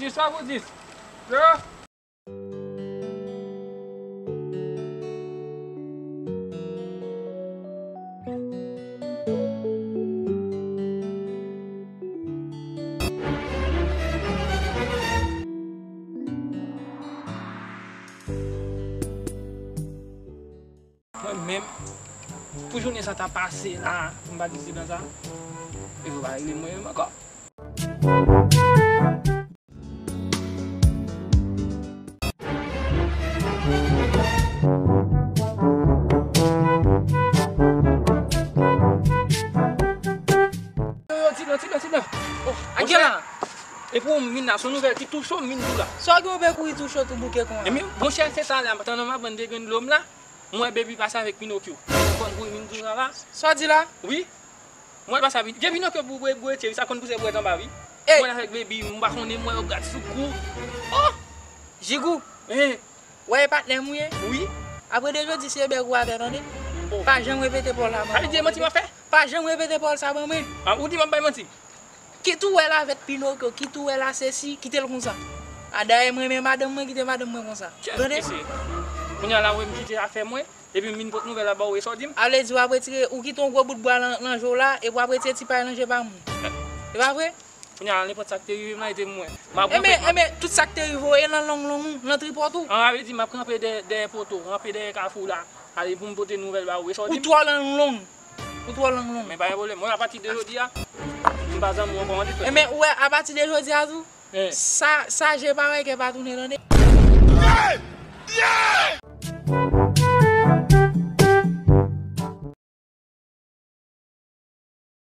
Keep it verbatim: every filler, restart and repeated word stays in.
Dis, sa pou dis. Yo. Mwen menm, pou jounen sa ta pase la, m pa gen sidan sa, e yo pa rele mwen menm ankò. Yo, yo, ti blan, ti blan, ti blan. Oh, a gen la. E pou m vin la, se yon nouvèl ki tou cho m vin di w la. Sa w gen w pe kouri tou cho tou bouke kon sa? Ebyen, monchè, se talè a, pandan m ap vann de grenn dlo m la, m wè Baby pase avèk Pinokyo. Mwen konn kouri vin di w sa la. Sa w di la? Wi. Mwen pase avèk, gen Pinokyo pou bwe, bwe, tye, sa konn pouse bwèt anba, wi. Ey! Mwen avèk Baby, m pa konnen, m wè yo gad sou kou. Oh! Jigou! Hein? Wè, e patnè m ou ye? Wi. Apre de jodi, se bèk ou atè, tande? Oh. Pa janm repete pawòl sa, manman. Sa vle di e manti m ap fè? Pa janm repete pawòl sa ban mwen. Ah, ou di m ap bay manti? Kit ou wè l avèk Pinokyo, kit ou wè l a sesi, kite l konsa. A dayè mwen renmen madanm mwen, kite madanm mwen konsa. Tande? Mesye. Kounye a la, ou wè m kite afè mwen, epi m vin pot nouvèl la ba ou, e sa w di m? A vle di w ap retire, ou kite yon gwo bout bwa nan, nan je w la, epi w ap retire ti pay nan je pa moun. E pa vre? Kounye a, nenpòt sa k te rive m la, e te mwen. M ap kanpe, m ap... Enben, tout sa k te rive w, e nan long long ou, nan tripòt ou. An, sa vle di m ap kanpe dèyè, dèyè poto, kanpe dèyè kafou la. Ale pou m pote nouvèl ba ou, e sa w di m? Ou twò lang long. Ou twò lang long. Men pa gen pwoblèm. Mwen, apati de jodi a, m pa zanmi w ankò, tande frè. Enben, ou wè, apati de jodi a tou, sa, sa je pa wè kè pa tounen, tande.